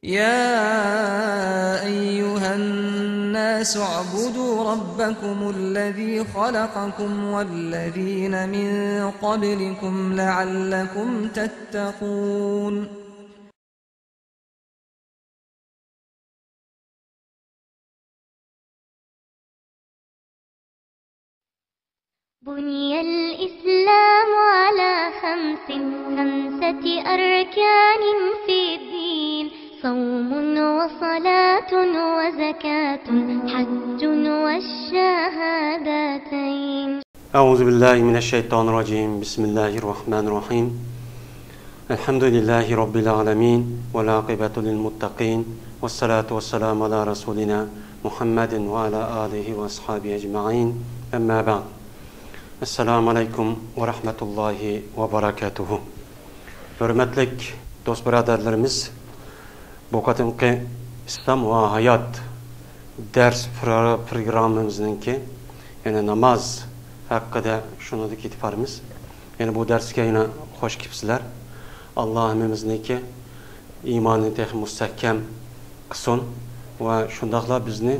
يا أيها الناس اعبدوا ربكم الذي خلقكم والذين من قبلكم لعلكم تتقون. بني الإسلام على خمس، خمسة أركان في الدين: صوم وصلاة وزكاة، حج والشهادتين. أعوذ بالله من الشيطان الرجيم. بسم الله الرحمن الرحيم. الحمد لله رب العالمين والعاقبة للمتقين والصلاة والسلام على رسولنا محمد وعلى آله وأصحابه أجمعين. أما بعد. Assalomu alaykum va rahmatullohi va barakatuhu. Hurmatli do'st birodarlarimiz, bu qatimqi İslam va hayot ders programmamizningki, ya'ni namoz haqida shuni ketib boramiz. Ya'ni bu darsga yana xush kelibsizlar. Alloh hammamizniki iymonini tex mustahkam qilsin va shundoqla bizni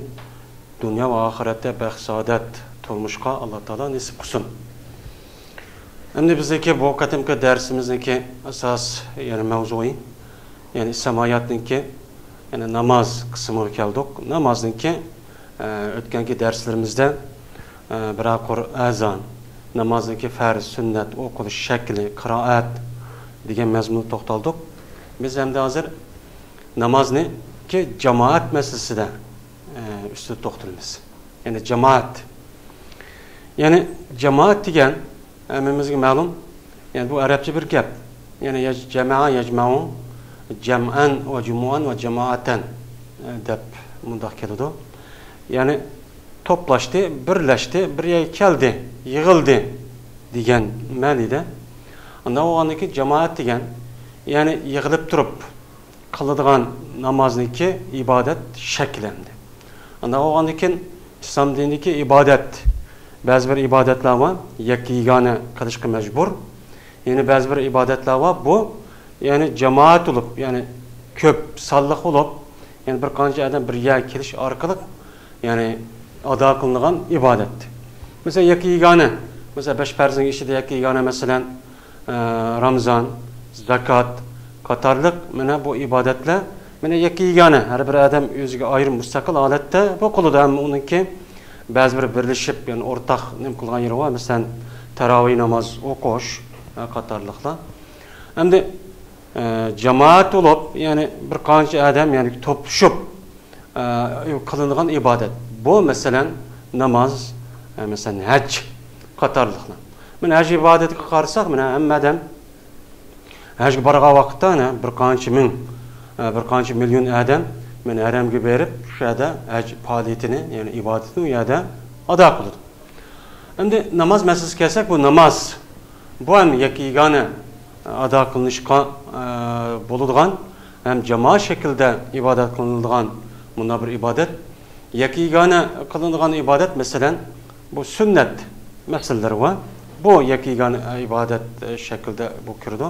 dunyo va oxiratda baxt saodat turmushqa Alloh taolo nasib qilsin. Endi bizniki bu qatimqi darsimizniki asos, ya'ni mavzui, ya'ni İslam hayotniki, ya'ni namoz qismiga keldik. Namozniki o'tgangi darslarimizda bir azon, namozniki farz, sunnat, o'qilish shakli, qiroat degan mazmunda to'xtaldik. Biz endi hozir namozniki jamoat masalasida ustida to'xtalamiz. Ya'ni jamoat. Ya'ni jamoat degan hammamizga ma'lum, ya'ni bu arabcha bir gap. Ya'ni jamoa yajma'u jam'an va jumu'an va jamoatan deb mundoq keladi. Ya'ni to'plashdi, birlashdi, bir yerga keldi, yig'ildi degan ma'noda. Unda o'g'anniki jamoat degan, ya'ni yig'ilib turib qiladigan namozniki ibodat shaklandi. Unda o'g'annikin islom dinidagi ibodat, ba'zi bir ibodatlar var, yakka yagona qilishga majbur. Ya'ni ba'zi bir ibodatlar var, bu ya'ni jamoat bo'lib, ya'ni ko'p sonliq bo'lib, ya'ni bir qancha odam bir yerga kelish orqali, ya'ni ado qilingan ibodat. Masalan, yakka yagona, masalan, 5 farzning ichida yakka yagona, masalan, Ramazon, zakot qatorliq mana bu ibodatlar, mana yakka yagona, har bir odam o'ziga ayrim mustaqil holatda bu qiladi, ammo uniki ba'zi bir birlashib, ya'ni o'rtaq nima qilgan yeri bor, masalan, taroveh namoz o'qish qatorliqlar. Endi jamoat bo'lib, ya'ni bir qancha odam, ya'ni to'plashib qilingan ibodat. Bu masalan namoz, masalan haj qatorliqlar. Mana haj ibodatiga qarasak, mana hamma odam hajga borgan vaqtda ana bir qancha ming, bir qancha million odam mana haramga berib, shu yerda haj faoliyatini, ya'ni ibodatini u yerda ado qiladi. Endi namoz masalasiga kelsak, bu namoz bu ham yakka yagona ado qilinishga bo'ladigan, ham jamoat shaklida ibodat qilinadigan bunda bir ibodat. Yakka yagona qilinadigan ibodat, masalan, bu sunnat masalalari bor. Bu yakka yagona ibodat shaklida bu kirdi.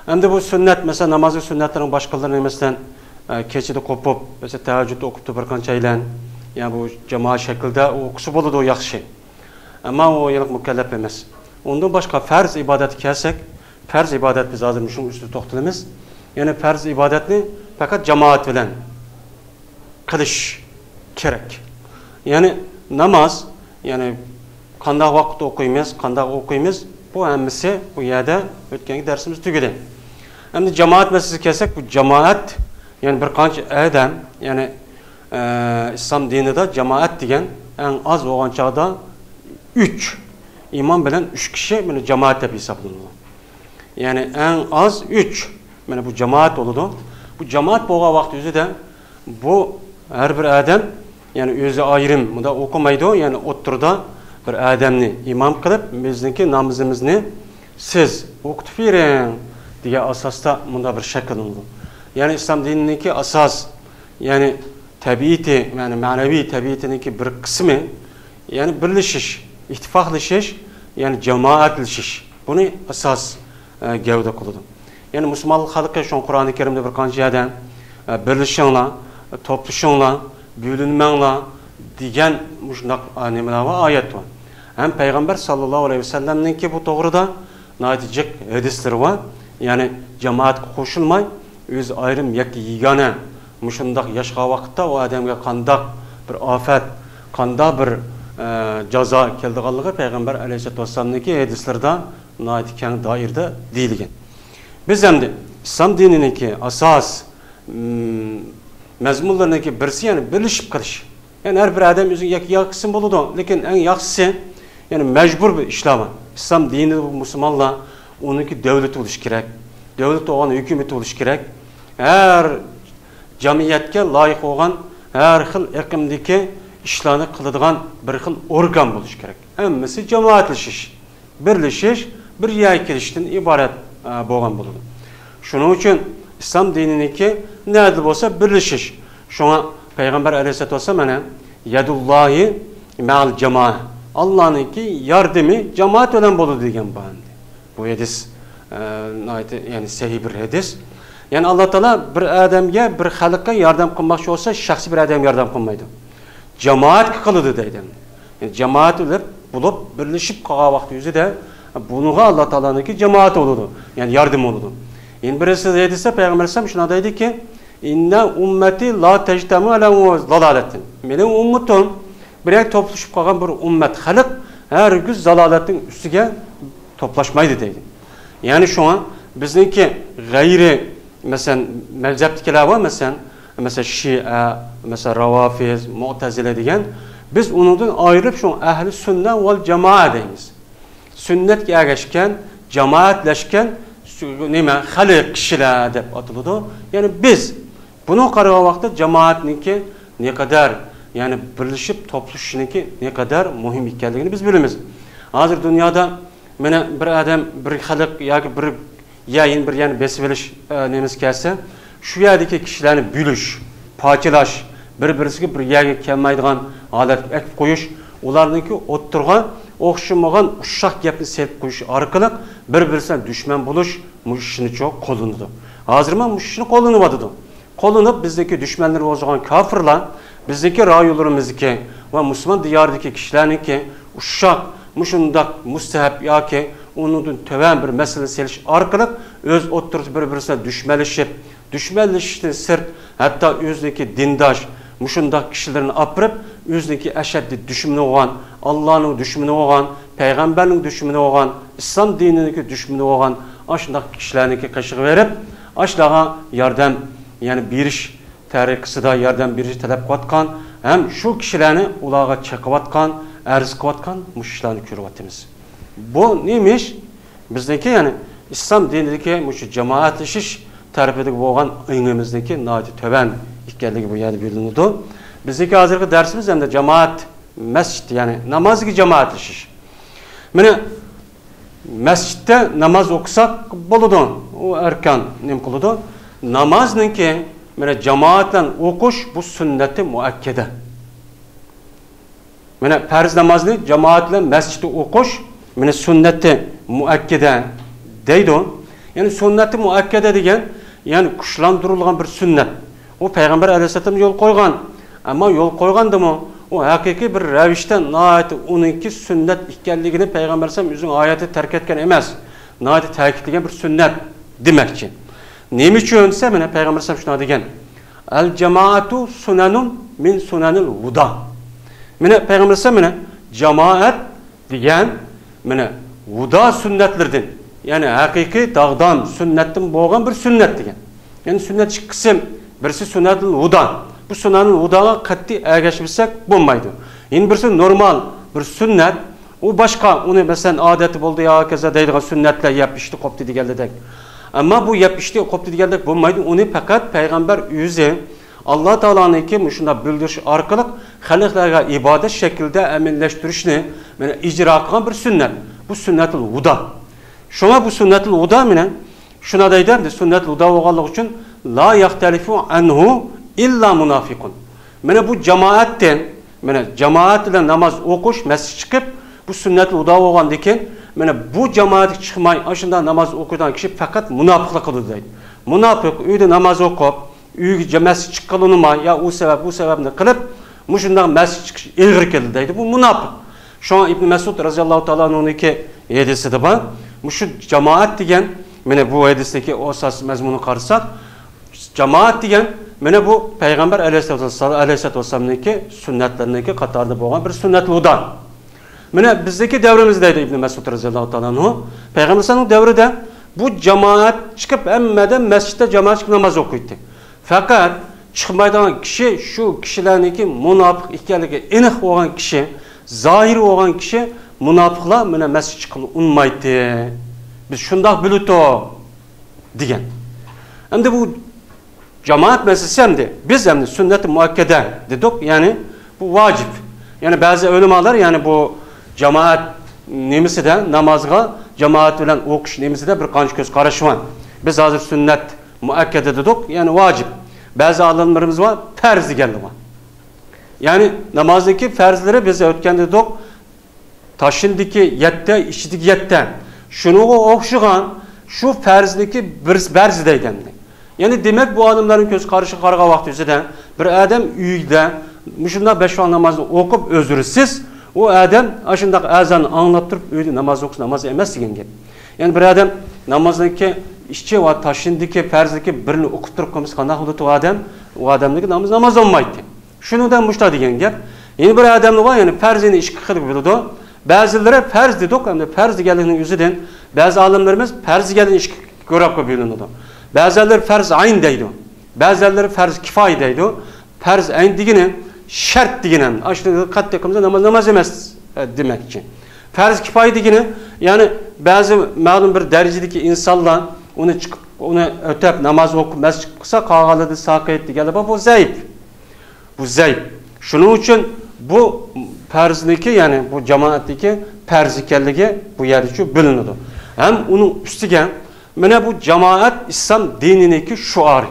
Endi bu sunnat, masalan, namozning sunnatlarining boshqalarini, masalan, kechida qo'pib, masalan, tahajjud o'qibdi bir qancha aylan, ya'ni bu jamoat shaklida o'qisa bo'ladi, u yaxshi. Ammo u yiliq mukallaf emas. Undan boshqa farz ibodatga kelsak, farz ibodat biz hozir shuning ustida to'xtalamiz. Ya'ni farz ibodatni faqat jamoat bilan qilish kerak. Ya'ni namoz, ya'ni qanday vaqtda o'qiymiz, qanday o'qiymiz, bu hammasi bu yerda o'tgan darsimiz tugadi. Endi jamoat masalasiga kelsak, bu jamoat, ya'ni bir qancha odam, ya'ni islom dinida jamoat degan eng oz bo'lgan chog'da 3 imom bilan 3 kishi mana jamoat deb hisoblanadi. Ya'ni eng oz 3 mana bu jamoat bo'ladi. Bu jamoat bo'lgan vaqt o'zida bu har bir odam, ya'ni o'zi ayrim bunda o'qimaydi, ya'ni o'ttirda bir odamni imom qilib, bizniki namozimizni siz o'qitib bering degan asosda bunda bir shakllanadi. Ya'ni islom dininiki asos, ya'ni tabiati, ya'ni ma'naviy tabiatiniki bir qismi, ya'ni birlashish, ittifoqlashish, ya'ni jamoatlashish. Buni asos gavda qiladi. Ya'ni musulmon xalqi shu Qur'oni Karimda bir qancha yerda birlashinglar, to'plashinglar, bo'linmanglar degan shundoq nimalar va oyat bor. Ham payg'ambar sallallohu alayhi vasallamninki bu to'g'rida jiq hadislari bor. Ya'ni jamoatga qo'shilmay o'zi ayrim yakka yagona mushundoq yashqa vaqtda u odamga qandoq bir ofat, qandoq bir jazo keldiganligi payg'ambar alayhissalatu vassalamniki hadislarida keng doirada deyilgan. Biz endi islom dininiki asos mazmunlariniki birisi, ya'ni birlashib qilish. Ya'ni har bir odam o'ziga yakka qism bo'ladi, lekin eng yaxshisi ya'ni majbur bir ishlar bor. Islom dinida bu musulmonlar uniki davlati bo'lishi kerak, davlat bo'lgan hukumati bo'lishi kerak. Har jamiyatga loyiq bo'lgan har xil iqimdagi ishlarni qiladigan bir xil organ bo'lishi kerak. Hammasi jamoatlashish, birlashish, bir yerga kelishdan iborat bo'lgan bo'ladi. Shuning uchun islom dininiki nima bo'lsa birlashish. Shunga payg'ambar alayhissalatu vassalam mana yadullohi ma'al jamoa, Allohningki yordami jamoat bilan bo'ladi degan bu. Bu hadis ya'ni sahih bir hadis. Ya'ni Alloh taolo bir odamga, bir xalqqa yordam qilmoqchi bo'lsa, shaxsiy bir odamga yordam qilmaydi. Jamoatga qiladi deydi. Yani jamoat bo'lib birlashib qolgan vaqt yuzida bunga Alloh taoloniki jamoat bo'ladi, ya'ni yordam bo'ladi. Endi birisi hadisda payg'ambar alayhissalom shuna deydiki, inna ummati la tajtamu ala zalalatin. Mening ummatim bir yer to'plashib qolgan bir ummat xalq hargiz zalolatning ustiga to'plashmaydi deydi. Ya'ni shunga bizniki g'ayri masalan mazhabdagilar bor, masalan Shia, masalan Ravafiz, Mu'tazila degan, biz undan ayirib shu ahli sunna val jamoa deymiz. Sunnatga ergashgan, jamoatlashgan nima xalq kishilar deb ataladi. Ya'ni biz buni qaragan vaqtda jamoatniki ne qadar, ya'ni birlashib to'plashishniki ne qadar muhim ekanligini biz bilamiz. Hozir dunyoda mana bir odam, bir xalq yoki bir yayin bir yerni besib olish nemasi kelsa, shu yerdagi kishilarni bo'lish, parchalash, bir-birisiga bir yerga kelmaydigan holatga akib qo'yish, ularniki o'ttirgan o'xshamagan ushoq gapni serib qo'yish orqali bir-birisidan dushman bo'lish mushishini cho'q qo'llanadi. Hozir mana mushishini qo'llanyapti. Qo'llanib bizdagi dushmanlar bo'lgan kofirlar, bizdagi rayonlarimizdagi va musulmon diyoridagi kishilarniki ushoq mushundoq mustahab yoki undan tuvan bir masala selish orqali o'z o'ttirib bir-birisidan dushmanlashib, dushmanlashishdan sirt hatto o'ziniki dindosh mushundoq kishilarni opirib, o'ziniki ashaddiy dushmani bo'lgan, Allohning dushmani bo'lgan, payg'ambarning dushmani bo'lgan, islom dininiki dushmani bo'lgan shundoq kishilarniki qashig'i berib, ashlarga yordam, ya'ni berish tariqasida yordam berish talab qilayotgan, ham shu kishilarni ularga chaqiyotgan, arz qilayotgan mushishlarni ko'ryapmiz. Bu nemish? Bizniki, ya'ni islom dinidagi mushu jamoatlashish tarafidagi bo'lgan ingimizniki tuvan ekanligi bu yerda bilinadi. Bizniki hozirgi darsimiz hamda jamoat masjid, ya'ni namozga jamoatlashish. Mana masjidda namoz o'qisak bo'ladi, u arkan nim qiladi. Namozniki mana jamoat bilan o'qish bu sunnati muakkada. Mana farz namozni jamoat bilan masjidda o'qish mana sunnati muakkada deydi. Ya'ni sunnati muakkada degan, ya'ni kuchlantirilgan bir sunnat. U payg'ambar alayhissalom yo'l qo'ygan. Ammo yo'l qo'ygandimi, u haqiqiy bir ravishda uniki sunnat ekanligini payg'ambar alayhissalom o'zining oyati tark etgan emas. Ta'kidlagan bir sunnat demakchi. Nima uchun desa, mana payg'ambar alayhissalom shunday degan: Al jamoatu sunanun min sunanil huda. Mana payg'ambar alayhissalom mana jamoat degan mana huda sunnatlardan, ya'ni haqiqiy dog'dan sunnatdan bo'lgan bir sunnat degan. Ya'ni sunnat ikki qism, birisi sunnatul huda. Bu sunnatul hudaga qat'iy ergashmasak bo'lmaydi. Endi birisi normal bir sunnat, u boshqa, uni masalan odati bo'ldi yo kaza deydigan sunnatlar yeb ichdi qopdi deganlardek. Ammo bu yeb ichdi qopdi deganlar bo'lmaydi. Uni faqat payg'ambar o'zi Alloh taoloniki shunday bildirish orqali xalqlarga ibodat shaklida amallashtirishni mana ijro qilgan bir sunnat. Bu sunnatul huda. Shunga bu sunnatul huda mana shuna deydi, sunnatul huda bo'lganligi uchun la yahtalifu anhu illa munafiqun. Mana bu jamoatdan, mana jamoat bilan namoz o'qish, masjid chiqib bu sunnatul huda bo'lgandan keyin mana bu jamoatga chiqmay shunda namoz o'qiydigan kishi faqat munofiqlik qiladi deydi. Munofiq uyda namoz o'qib, Uyga masjid chiqqanini ya u sabab bu sababni qilib mushundoq masjid chiqish ilg'ir keldi deydi. Bu munofiq. Shunga Ibn Mas'ud roziyallohu taolo anhuniki hadisida bor. Shu jamoat degan mana bu hadisdagi asos mazmuni qarasak, jamoat degan mana bu payg'ambar alayhissalatu vassalamniki sunnatlariniki qatorida bo'lgan bir sunnatlardan. Mana bizdagi davrimizda deydi Ibn Mas'ud roziyallohu taolo anhu, payg'ambar alayhissalomning davrida bu jamoat chiqib hammadan masjidda jamoat chiqib namoz o'qiydi. Faqat chiqmaydigan kishi shu kishilarniki munofiq ekanligi aniq bo'lgan kishi, zohir bo'lgan kishi munofiqlar mana masjid chiqib unmaydi. Biz shundoq bilito degan. Endi bu jamoat masalasi hamda biz hamda sunnati muakkada dedik, ya'ni bu vojib. Ya'ni ba'zi ulamolar ya'ni bu jamoat nimasida namozga jamoat bilan o'qish nimasida bir qancha ko'z qarashi bor. Biz hozir sunnat muakkada dedik, ya'ni vojib. Ba'zi olimlarimiz bor farz deganlar bor. Ya'ni namozdagi farzlari biz o'tganda dedik, tashindiki 7, ichidagi 7. Shunga o'xshagan shu farzniki bir barzi deydi endi. Ya'ni demak bu olimlarning ko'z qarashi qaragan vaqt yuzida bir odam uyida shunday 5 vaqt namozni o'qib o'zrisiz, u odam shunday azonni anglab turib uyda namoz o'qish namoz emas degan gap. Ya'ni bir odam namozniki ichi va tashindiki farzniki birini o'qib turib qolmasa qanday bo'ladi u odam? U odamniki namoz namoz bo'lmaydi. Shundan mushta degan gap. Ya'ni bir odamni bor, ya'ni farzini ikki xil biladi. Ba'zilari farz dedik, endi farz deganligining yuzidan ba'zi olimlarimiz farz deganini ikki guruhga bo'linadi. Ba'zilari farz ayn deydi. Ba'zilari farz kifoya deydi. Farz ayn degani shart degani. Shuni qat'iy qilmasa namoz namoz emas demakchi. Farz kifoya degani, ya'ni ba'zi ma'lum bir darajadagi insonlar uni chiqib, uni o'tab namoz o'qib masjid qilsa qolganlarni saqit deganlar bu zaif. Bu zaif. Shuning uchun bu farzniki, ya'ni bu jamoatniki farz ekanligi bu yerda shu bilinadi. Ham uning ustiga mana bu jamoat islom dininiki shuari.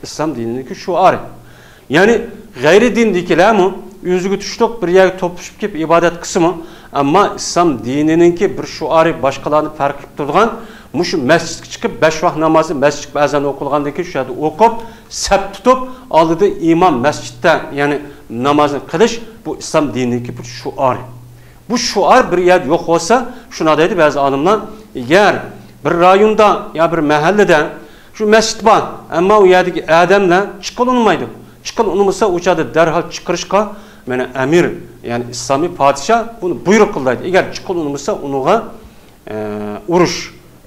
Islom dininiki shuari. Ya'ni g'ayri dindikilarmi o'ziga tushliq bir yerga to'plashib kelib ibodat qilsimi, ammo islom dinininki bir shuari boshqalarni farq qilib turgan mushu masjidga chiqib 5 vaqt namozni masjid azon o'qilgandan keyin shu yerda o'qib, saf tutib, oldida imom masjidda, ya'ni namozni qilish bu islom dininiki bir shuari. Bu shuar bir yerda yo'q bo'lsa, shuna deydi ba'zi olimlar, agar bir rayonda ya bir mahallada shu masjid bor, ammo u yerdagi odamlar chiqilmaydi. Chiqilmasa u yerda darhol chiqarishga mana amir, ya'ni islomiy podshoh buni buyruq qiladi. Agar chiqilmasa uniga urush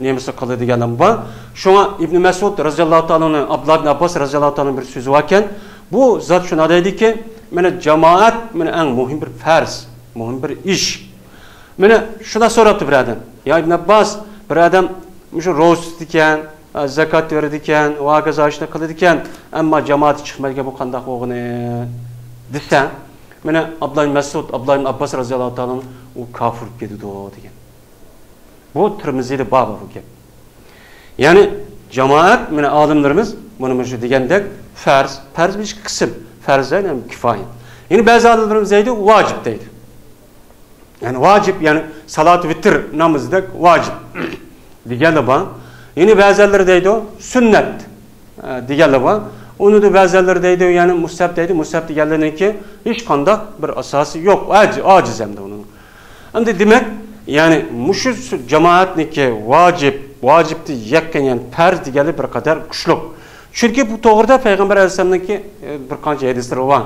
nemisi qiladi degan bor. Shunga Ibn Mas'ud roziyallohu taolo Abdulloh ibn Abbos roziyallohu taolo bir so'zi bor ekan. Bu zot shuna deydiki, mana jamoat mana eng muhim bir farz, muhim bir ish. Mana shuna so'rabdi bir odam. Ya Ibn Abbos, bir odam shu ro'za tutdi ekan, zakot beradi ekan, va hokazo ishni qiladi ekan, ammo jamoat chiqmaydigan bu qanday o'g'ini desa, mana Abdulloh ibn Mas'ud, Abdulloh ibn Abbos roziyallohu taolo u kofir ketdi degan. Bu Tirmiziyda bor bu gap. Ya'ni jamoat mana olimlarimiz buni shu degandek farz, farz bir qism, farzdan ham kifoya. Ya'ni ba'zi olimlarimiz deydi vojib deydi. Ya'ni vojib, ya'ni salat vitr namozidek vojib deganlar bor. Ya'ni ba'zilar deydi sunnat deganlar bor. Uni da ba'zilar deydi, ya'ni mustahab deydi. Mustahab deganlarniki hech qanday bir asosi yo'q, ojiz hamda uning. Endi demak, ya'ni mushu jamoatniki vojib, vojibni yaqqan, ya'ni farz degani bir qadar kuchli. Chunki bu to'g'rida payg'ambar alayhissalomniki bir qancha hadislar bor.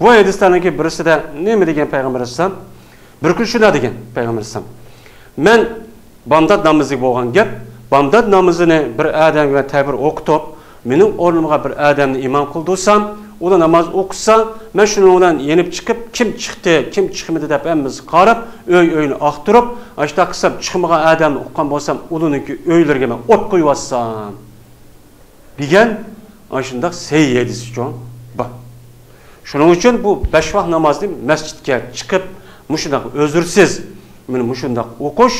Bu hadislarniki birisida nima degan payg'ambar alayhissalom? Bir kun shuna degan payg'ambar alayhissalom. Men bomdod namozi bo'lgan gap, bomdod namozini bir odamga tabir o'qitib, mening o'rnimga bir odamni imom qildirsam, uni namoz o'qisa, men shuni bilan yenib chiqib, kim chiqdi, kim chiqmadi deb hammamiz qarab, uy-uyni oqtirib, ashta qilsam chiqmagan odamni o'qigan bo'lsam, uniniki uylariga men o't qo'yib yuborsam degan shundoq sey hadis uchun bor. Shuning uchun bu 5 vaqt namozni masjidga chiqib, mushundoq o'zrsiz, mana mushundoq o'qish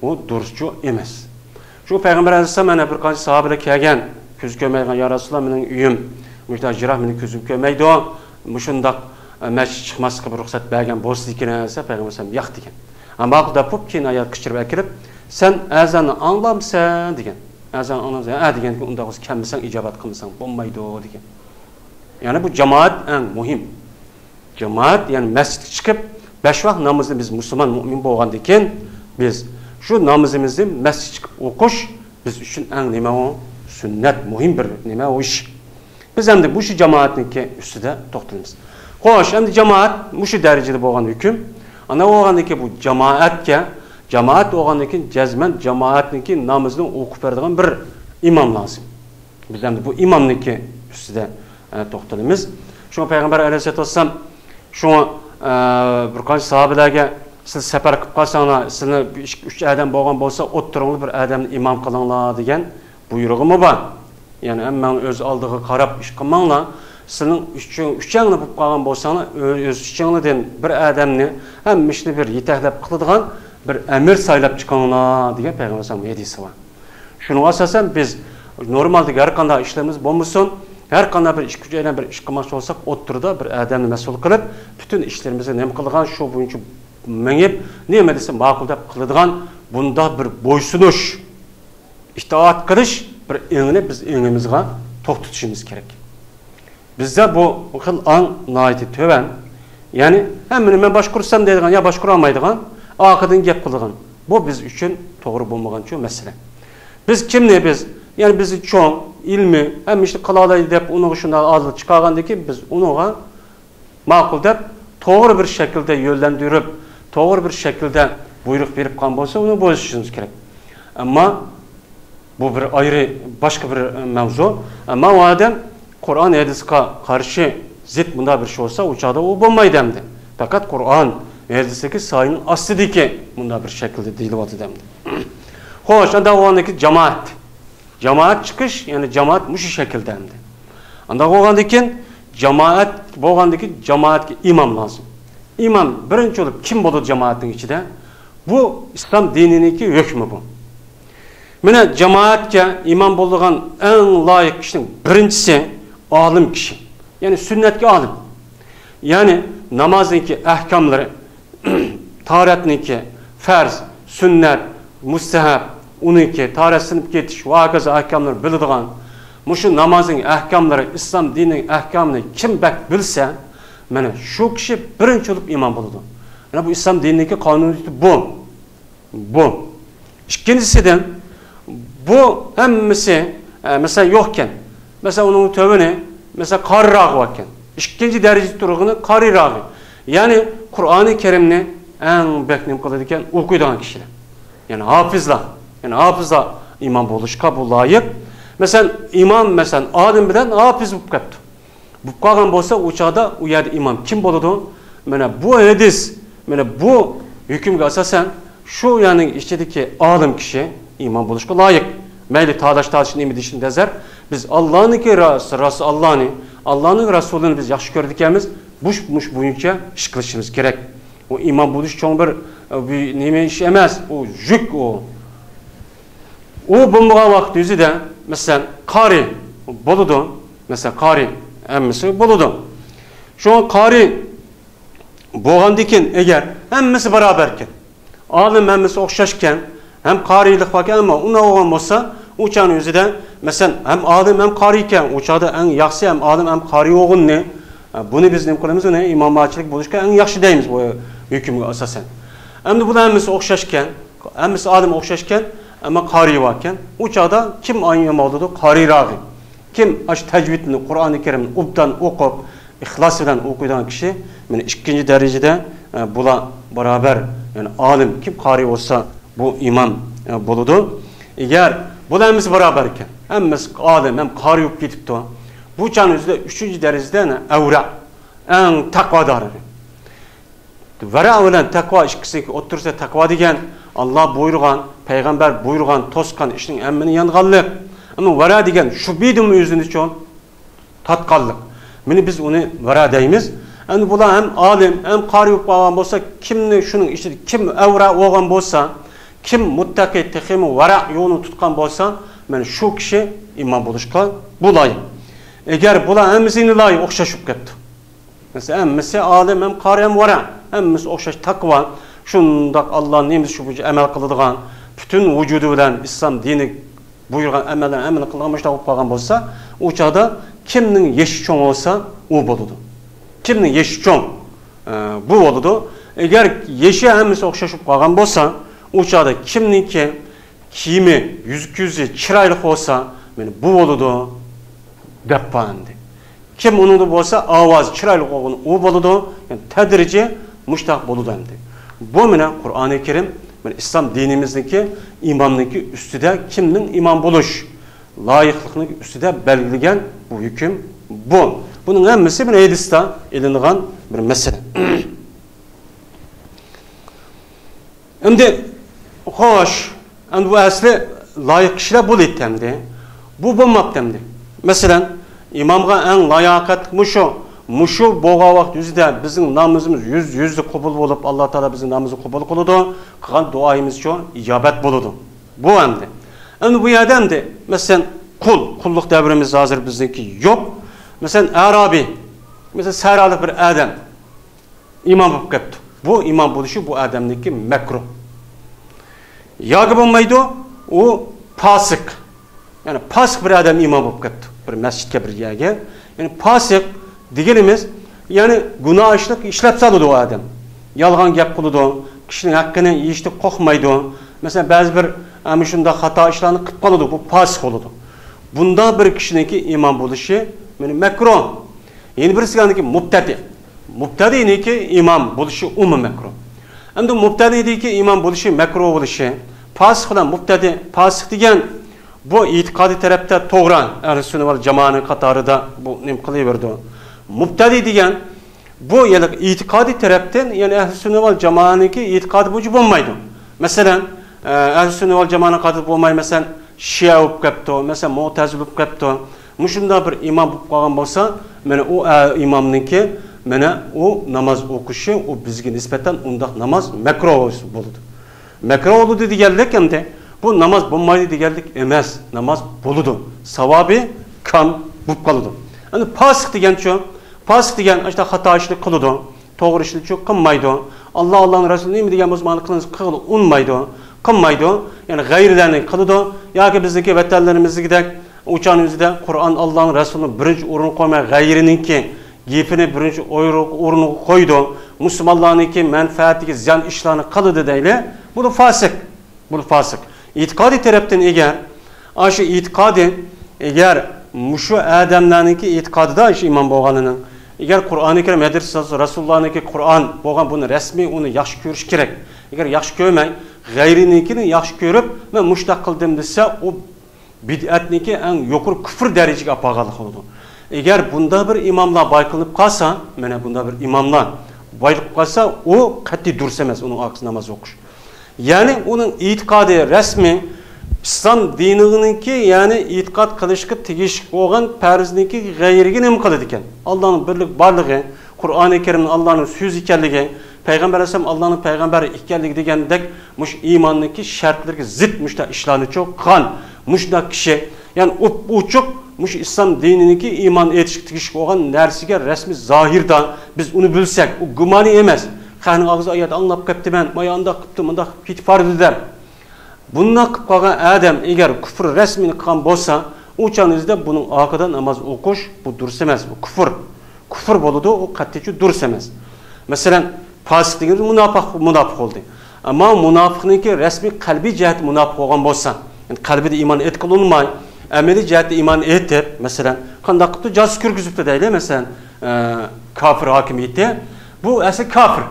u durustchu emas. Shu payg'ambar alayhissalom mana bir qancha sahobalar kelgan, ko'z ko'rmaydigan, ya Rasululloh, mening uyim mushundoq jiroh, meni ko'zim ko'rmaydi, mushundoq masjid chiqmaslikka bir ruxsat bergan bo'lsa ekan desa, payg'ambar alayhissalom yo'q degan. Ammo deb keyin ayol qichqirib akirib, sen azonni anglamsan degan. Azan anamız degan unda kelmasang ijobat qilmasang bo'lmaydi degan. Ya'ni bu jamoat eng muhim. Jamoat ya'ni masjidga chiqib 5 vaqt namozni biz musulmon mo'min bo'lgandan keyin biz shu namozimizni masjidga chiqib o'qish biz uchun eng nima u sunnat muhim bir nima u ish. Biz endi bu shu jamoatniki ustida to'xtalamiz. Xo'sh, endi jamoat shu darajada bo'lgan hukm. Ana bo'lgandan keyin bu jamoatga jamoat bo'lgandan keyin jazman jamoatniki namozni o'qib beradigan bir imom lozim. Biz endi bu imomniki ustida to'xtalamiz. Shu payg'ambar alayhissalatu vassalam shu bir qancha sahobalarga siz safar qilib qolsanglar, sizni 3 odam bo'lgan bo'lsa, o'ttiringlar bir odamni imom qilinglar degan buyrug'imi bor. Ya'ni hammani o'z oldiga qarab ish qilmanglar. Sizning uchangni bo'lib qolgan bo'lsanglar, o'z uchanglardan bir odamni hamma ishni bir yetaklab qiladigan bir amir saylab chiqinglar degan payg'ambar alayhissalom hadisi bor. Shunga asosan biz normalda har qanday ishlarimiz bo'lmasin, har qanday bir ish kuchi bilan bir ish qilmoqchi bo'lsak, o'ttirda bir odamni mas'ul qilib, butun ishlarimizni nima qilgan, shu bo'yicha mingib, nima desa ma'qul deb qiladigan bunda bir bo'ysunish, itoat qilish bir engini biz engimizga to'xtatishimiz kerak. Bizda bu xil ang nihoyatda tuvan, ya'ni hammani men boshqarsam deydigan yo boshqara olmaydigan, oqidan gap qiladigan. Bu biz uchun to'g'ri bo'lmagan shu masala. Biz kimni biz, ya'ni bizni cho'ng, ilmi, hamma ishni qila oladi deb uni shunday oldin chiqargandan keyin biz uningga ma'qul deb to'g'ri bir shaklda yo'llantirib, to'g'ri bir shaklda buyruq berib qolgan bo'lsa, uni bo'ysunishimiz kerak. Ammo bu bir ayrı boshqa bir mavzu. Ammo u odam Qur'on hadisga qarshi zid bunda bir şey olsa, u chog'da u bo'lmaydi endi. Faqat Qur'on hadisdagi soyning ostidagi bunda bir shaklda deyilyapti endi. Xo'sh, unda o'g'andagi jamoat. Jamoat chiqish, ya'ni jamoat mushu shaklda endi. Unda bo'lgandan keyin jamoat bo'lgandan keyin jamoatga imom lozim. İmom birinchi bo'lib kim bo'ladi jamoatning ichida? Bu islom dininiki hukmi bu. Mana jamoatga imom bo'lgan eng loyiq kishining birinchisi olim kishi. Ya'ni sunnatga olim. Ya'ni namozniki ahkomlari, tahoratniki farz, sunnat, mustahab, uniki tahorat sinib ketish va hokazo ahkomlar biladigan, mushu namozning ahkomlari, islom dinining ahkomini kim bak bilsa, mana shu kishi birinchi bo'lib imom bo'ladi. Mana bu islom dininiki qonuniyati bu. Bu. Ikkinchisidan bu hammasi masalan yo'qkan, masalan uning tövini, masalan qorirog'i bor ekan. Ikkinchi darajada turg'ini qorirog'i. Ya'ni Qur'oni Karimni eng bak nima qiladi ekan, o'qiydigan kishilar. Ya'ni hofizlar, ya'ni hofizlar imom bo'lishga bu loyiq. Masalan imom masalan olim bilan hofiz bo'lib qolibdi. Bo'lib qolgan bo'lsa, u chog'da u yerda imom kim bo'ladi? Mana bu hadis, mana bu hukmga asosan shu yerning ichidagi olim kishi imom bo'lishga loyiq. Mayli talash tortish nima deyishni nazar, biz Allohniki rasul Allohni, Allohning rasulini biz yaxshi ko'rdik ekanmiz, bu mush bo'yicha ish qilishimiz kerak. U imom bo'lish cho'ng bir nima ish emas, u yuk u. U bo'lmagan vaqt yuzida masalan qori bo'ladi, masalan qori hammasi bo'ladi. Shu qori bo'lgandan keyin agar hammasi barobar ekan, olim hammasi o'xshashgan, ham qoriylik bor ekan, ammo uni olgan bo'lsa, u chani o'zida masalan ham olim ham qori ekan, u chog'da eng yaxshi ham olim ham qori o'g'inni, buni biz nima qilamiz, uni imomatchilik bo'lishga eng yaxshi deymiz bu hukmga asosan. Endi bular hammasi o'xshashgan, hammasi olim o'xshashgan, ammo qori bor ekan. U chog'da kim imom bo'ladi? Qorirog'i. Kim ash tajvidni, Qur'oni Karimni obdan o'qib, ixlos bilan o'qiydigan kishi, mana ikkinchi darajada bular barobar, ya'ni olim kim qori bo'lsa, bu imom bo'ladi. Agar bular hammasi barobar ekan, hammasi olim ham qori bo'lib ketibdi. Bu chani o'zida 3 darajada avra, eng taqvodori. Vara bilan taqvo ikkisi o'tirsa taqvo degan Alloh buyurgan, payg'ambar buyurgan, to'sgan ishning hammani yonganlik. Ammo vara degan shu bidimi o'zini uchun tatqanlik. Mana biz uni vara deymiz. Endi bular ham olim, ham qori bo'lib qolgan bo'lsa, kimni shuning ichida kim avra bo'lgan bo'lsa, kim muttaqi teximi vara yo'lini tutgan bo'lsa, mana shu kishi imom bo'lishga bu loyiq. Agar bular hammasini loyiq o'xshashib ketdi. Masalan, hammasi olim, ham qori, ham vara, hammasi o'xshash taqvo. Shundoq Allohning nemisi shu bo'yicha amal qiladigan, butun vujudi bilan islom dini buyurgan amallarni amal qilgan mushtaq bo'lib qolgan bo'lsa, u chog'da kimning yeshi cho'ng bo'lsa, u bo'ladi. Kimning yeshi cho'ng bu bo'ladi. Agar yeshi hammasi o'xshashib qolgan bo'lsa, u chog'da kimningki kiyimi, yuz ko'zi chiroyli bo'lsa, mana bu bo'ladi deb endi. Kim uningda bo'lsa, ovozi chiroyli bo'lgan u bo'ladi, ya'ni tadrijiy mushtaq bo'ladi endi. Bu mana Qur'oni Karim, mana islom dinimizniki imomniki ustida kimning imom bo'lish loyiqligini ustida belgilagan bu hukm bu. Buning hammasi bir hadisda ilingan bir masala. Endi xo'sh, endi bu asli loyiq kishilar bo'ladi endi. Bu bo'lmabdi endi. Masalan, imomga eng layoqatli mushu bo'lgan vaqt yuzida bizning namozimiz yuz qabul bo'lib, Alloh taolo bizning namozimizni qabul qiladi, qilgan duoyimiz shu ijobat bo'ladi. Bu endi. Endi bu yerda endi masalan qulluq davrimiz hozir bizniki yo'q. Masalan arabi, masalan sahralik bir odam imom bo'lib ketdi. Bu imom bo'lishi bu odamniki makruh. Yoki bo'lmaydi, u fosiq. Ya'ni fosiq bir odam imom bo'lib ketdi bir masjidga, bir yerga. Ya'ni fosiq deganimiz, ya'ni gunoh ishlik ishlab soladi u odam. Yolg'on gap qiladi, kishining haqqini yeyishni qo'rqmaydi. Masalan, ba'zi bir ana shunda xato ishlarni qilib qoladi, bu fosiq bo'ladi. Bunda bir kishiniki imom bo'lishi mana makruh. Yana birisiganiki mubtadi. Mubtadiniki imom bo'lishi umuman makruh. Endi mubtadiniki imom bo'lishi makruh bo'lishi, fosiq bilan mubtadi, fosiq degan bu e'tiqodiy tarafda to'g'ri, ahli sunna val jamoaning qatorida bu nima qilaverdi. Mubtadi degan bu ya'ni e'tiqodiy tarafdan, ya'ni ahli sunna val jamoaniki e'tiqodi bo'yicha bo'lmaydi. Masalan, ahli sunna val jamoaning qatorida bo'lmay, masalan, shia bo'lib ketdi, masalan, mu'tazil bo'lib ketdi. Mushunda bir imom bo'lib qolgan bo'lsa, mana u imomniki mana u namoz o'qishi, u bizga nisbatan undaq namoz makruh bo'ladi. Makruh bo'ladi deganlik endi bu namoz bo'lmaydi deganlik emas, namoz bo'ladi. Savobi kam bo'lib qoladi. Endi fosiq degan-chu, fosiq degan işte xato ishlik qiladi, to'g'ri ishni qilmaydi. Alloh Allohning rasuli nima degan bo'lsa, mana qiliniz qilib unmaydi, qilmaydi. Ya'ni g'ayrilarni qiladi yoki bizniki vatanlarimizdagidek uchan o'zida Qur'on Allohning rasulini birinchi o'ringa qo'ymay, g'ayrininki gapini birinchi o'ringa qo'ydi. Musulmonlarniki manfaatiga ziyon ishlarni qiladi deyli. Bu fosiq. Bu fosiq. E'tiqodiy tarafdan agar shu e'tiqodi agar mushu odamlarniki e'tiqodida shu iymon bo'lganining agar Qur'oni Karim hadis Rasulullohniki Qur'on bo'lgan buni rasmiy uni yaxshi ko'rish kerak. Agar yaxshi ko'rmay, g'ayrinikini yaxshi ko'rib, men mushtaq qildim desa, u bid'atniki eng yuqori kufr darajaga olib bo'ladi. Agar bunda bir imomlar boy qilib qolsa, mana bunda bir imomlar boy qilib qolsa, u qat'iy durust emas uning orqasida namoz o'qish. Ya'ni uning e'tiqodi rasmiy islom dinininki, ya'ni e'tiqod qilishga tegishli bo'lgan farzniki g'ayriga nima qiladi ekan? Allohning birlik borligi, Qur'oni Karimning Allohning so'zi ekanligi, Payg'ambar alayhisalom Allohning payg'ambari ekanligi degandek mush iymonniki shartlariga zid mushta ishlarni cho'q qilgan mushta kishi, ya'ni ochiq mush islom dininiki iymon etishga tegishli bo'lgan narsaga rasmiy zohirda biz uni bilsak, u gumoniy emas. Qani og'iz oyat anglab qolibdiman, maya undaq qilibdi, bundaq qilib ketib bordi deb. Bundan qilib qolgan odam agar kufr rasmini qilgan bo'lsa, u chonizda buning oqida namoz o'qish bu durust emas, bu kufr. Kufr bo'ladi, u qat'iy durust emas. Masalan, fosiq deganimiz munofiq bo'ldi. Ammo munofiqniki rasmiy qalbiy jihat munofiq bo'lgan bo'lsa, ya'ni qalbida iymon etqilinmay, amaliy jihatda iymon etib, masalan, qanday qilibdi, jasus kirgizibdi deyli, masalan, kofir hokimiyati, bu asli kofir.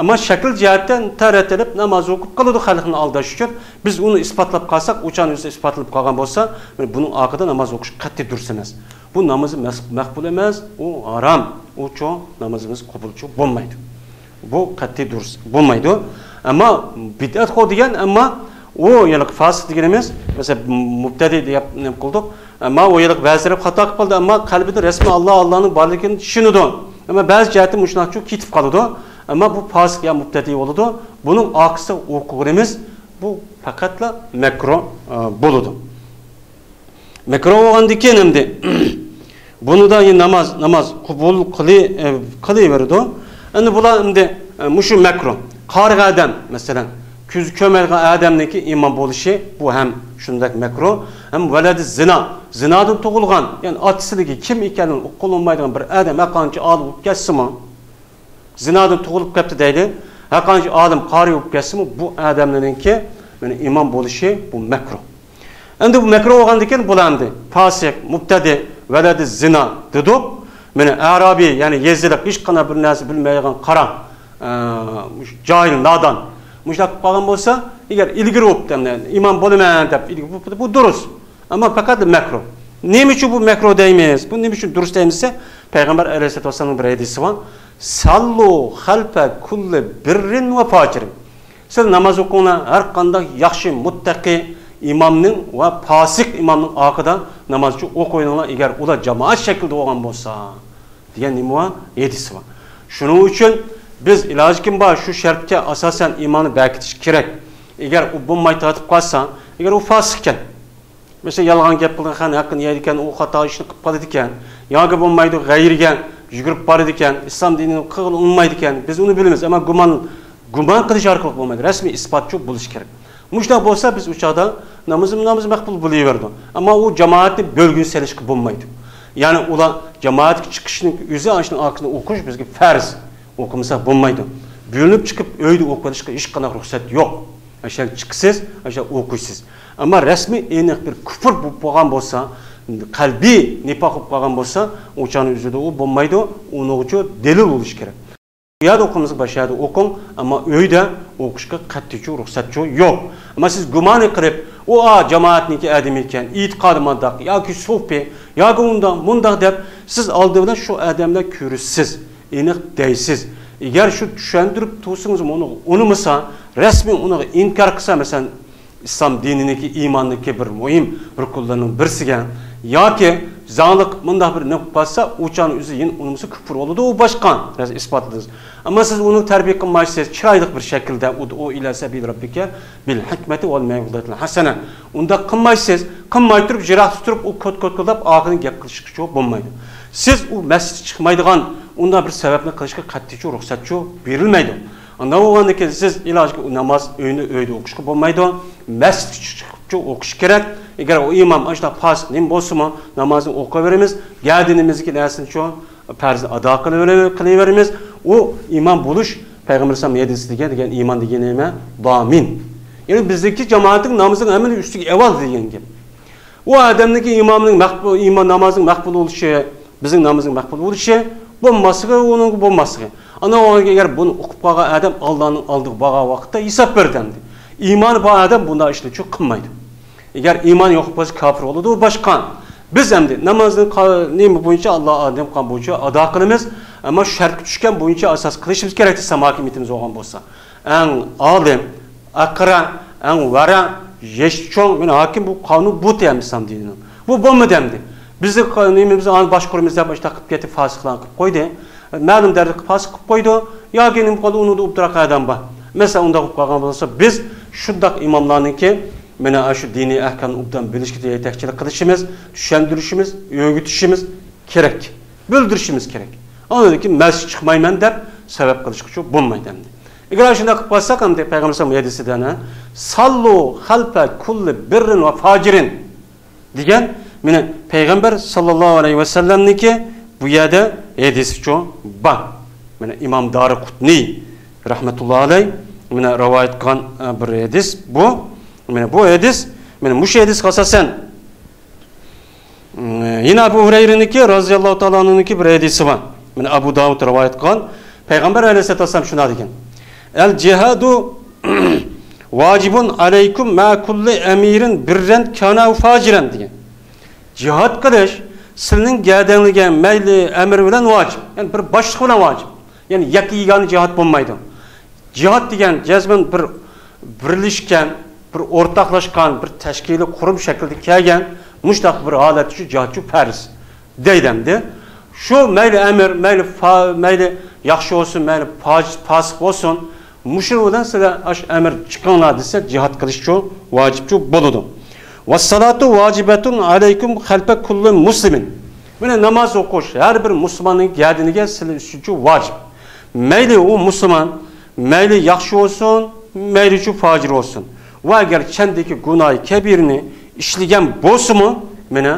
Ammo shakl jihatdan taratilib namoz o'qib qiladi xalqni aldash uchun. Biz uni isbotlab qolsak, o'chan o'zi isbotlab qolgan bo'lsa, mana buning oqida namoz o'qish qat'iy durust emas. Bu namozi maqbul emas, u harom. U cho'ng namozimiz qabulchi bo'lmaydi. Bu qat'iy durust bo'lmaydi. Ammo bid'at qo'y degan, ammo u ya'ni fosiq deganimiz, masalan, mubtadi deb nima qildik, ammo u ya'ni ba'zilari xato qilib qoldi, ammo qalbida rasmiy Alloh Allohning borligini tushunadi. Ammo ba'zi jihati mushnaqchi ketib qoladi. Ammo bu fosiq ya mubtadi bo'ladi. Buning oqisi o'qiganimiz bu faqatla makruh bo'ladi. Makruh bo'lgandan keyin endi buni da namoz qabul qilaveradi. Endi bular endi mushu makruh. Qariq odam masalan Ko'zi ko'rmaydigan odamniki imom bo'lishi bu ham shunday makruh, ham valadi zina, zinadan tug'ilgan, ya'ni otasiligi kim ekanini uqilmaydigan bir odam qancha olim bo'lib ketsimi, zinadan tug'ilib ketdi deydi, qancha olim qori bo'lib ketsimi, bu odamlarniki mana imom bo'lishi bu makruh. Endi bu makruh bo'lgandan keyin bularni fosiq, mubtadi, valadi zina dedik. Mana arabiy, ya'ni yezilik hech qanday bir narsa bilmaydigan qara, johil, nodon mushlab qolgan bo'lsa, agar ilgari bo'libdi, imom bo'laman deb ilgari bo'libdi, bu durust. Ammo faqat makruh. Nima uchun bu makruh deymiz? Bu nima uchun durust deymiz desa, Payg'ambar alayhissalatu vassalamning bir hadisi bor. Sallu xalfa kulli birrin va fajirin. Siz namoz o'qinglar, har qanday yaxshi muttaqi imomning va fosiq imomning orqida namozchi o'qinglar, agar ular jamoat shaklida bo'lgan bo'lsa degan nima bor? Hadisi bor. Shuning uchun biz iloji kim bor shu shartga asosan iymonni berkitish kerak. Agar u bo'lmay tortib qolsa, agar u fosiq ekan, masalan yolg'on gap qilgan, haqqini yeydi ekan, u xato ishni qilib qoladi ekan, yoki bo'lmaydi g'ayrga yugurib boradi ekan, islom dinini qilib unmaydi ekan, biz uni bilamiz, ammo gumon qilish orqali bo'lmaydi, rasmiy isbotchi bo'lish kerak. Mushta bo'lsa biz u chog'da namozimiz maqbul bo'laverdi. Ammo u jamoatni bo'lgin selishga bo'lmaydi. Ya'ni ular jamoatga chiqishning o'zi ana orqasini o'qish bizga farz. O'qimasa bo'lmaydi. Bo'linib chiqib uyda o'qishga hech qanday ruxsat yo'q. O'sha chiqsiz, o'sha o'qiysiz. Ammo rasmiy aniq bir kufr bo'lib qolgan bo'lsa, qalbiy nifoq bo'lib qolgan bo'lsa, o'shani o'zida u bo'lmaydi, uning uchun dalil bo'lishi kerak. U yerda o'qimiz boshqa yerda o'qing, ammo uyda o'qishga qat'iy ruxsat yo'q. Ammo siz gumon qilib, u jamoatniki adam ekan, e'tiqodi mandaq yoki sufi yoki undan bundaq deb siz oldi bilan shu odamlar ko'rishsiz, aniq deysiz. Agar shu tushuntirib tursangiz uni unimasa, rasmiy uni inkor qilsa, masalan islom dininiki, iymonniki bir muhim rukunlarning birisiga yoki zonliq bundoq bir nima qilsa, o'chani o'zi yana unimasa kufr bo'ladi, u boshqa isbotlaysiz. Ammo siz uni tarbiya qilmaysiz, chiroyli bir shaklda u ila sabil robbika bil hikmati val mav'izatil hasana. Unda qilmaysiz, qilmay turib, jiroq turib, u kod-kod qilib, oxirini gap qilishga bo'lmaydi. Siz u masjidga chiqmaydigan unda bir sababni qilishga qat'iy ruxsat berilmaydi. Unda bo'lgandan keyin siz iloji namoz uyni uyda o'qishga bo'lmaydi, masjidga chiqib o'qish kerak. Agar u imom ashta fosiq nim bo'lsa, namozni o'qiyveramiz, gardinimizdagi narsani shu farzni ado qilaveramiz. U imom bo'lish payg'ambar sollallohu alayhi vasallam degan iymon degan nima? Domin. Ya'ni bizdagi jamoatning namozining hammani ustiga avval degan gap. U odamniki imomning maqbul iymon namozining maqbul bo'lishi, bizning namozning maqbul bo'lishi, bo'lmasligi uning bo'lmasligi. Ana agar buni o'qib qolgan odam Allohning oldiga borgan vaqtda hisob beradi. Iymoni bor odam bunday ishni qilmaydi. Agar iymon yo'q bo'lsa kofir bo'ladi, u boshqa. Biz endi namozni nima bo'yicha Alloh odam qon bo'yicha ado qilamiz, ammo shartga tushgan bo'yicha asos qilishimiz kerak desa hokimiyatimiz bo'lgan bo'lsa. Eng olim, aqra, eng vara, yesh cho'ng, mana hokim bu qonun bu deyamiz islom dinini. Bu bo'lmadi endi. Bizni nimamizni boshquramiz deb ishda qilib ketib fosiqlar qilib qo'ydi. Ma'lum darajada fosiq qilib qo'ydi. Yoki nima qildi, uni ubtiraq odam bor. Masalan, unda qilib qolgan bo'lsa, biz shundoq imomlarniki mana shu diniy ahkomni obdan bilishga yetakchilik qilishimiz, tushuntirishimiz, o'rgatishimiz kerak. Bildirishimiz kerak. Andan keyin masjid chiqmayman deb sabab qilishga bo'lmaydi endi. Agar shunday qilib qolsak ham deb payg'ambar sollallohu alayhi vasallam sallu xalfa kulli birrin va fajirin degan mana payg'ambar sollallohu alayhi vasallamniki bu yerda hadisi uchun bor. Mana Imom Doriqutniy rahmatullohi alayhi mana rivoyat qilgan bir hadis bu. Mana bu hadis, mana mush hadisga asosan yana Abu Hurayraniki roziyallohu taolo anhuniki bir hadisi bor. Mana Abu Davud rivoyat qilgan payg'ambar alayhissalatu vassalam shuna degan: El cihadu vacibun aleykum ma kulli emirin birren kana faciren degan. Cihad qilish sizning gardanliga mayli emir bilan vojib. Ya'ni bir boshliq bilan vojib. Ya'ni yakka yegani jihad bo'lmaydi. Jihad degan jazman bir birlashgan, bir o'rtoqlashgan, bir tashkiliy qurum shaklida kelgan mushtaq bir holat shu jihadchi farz deydimdi. Shu mayli emir, mayli mayli yaxshi bo'lsin, mayli fosiq bo'lsin, mushu bilan sizlar ash emir chiqinglar desa jihad qilish shu vojibchu bo'ladi. Vassalatu vacibatun aleykum xalfa kulli muslimin. Mana namoz o'qish har bir musulmonning gardiniga sizlar uchun vojib. Mayli u musulmon, mayli yaxshi bo'lsin, mayli shu fojir bo'lsin. Va agar chandiki gunohi kabirni ishlagan bo'lsa-mu, mana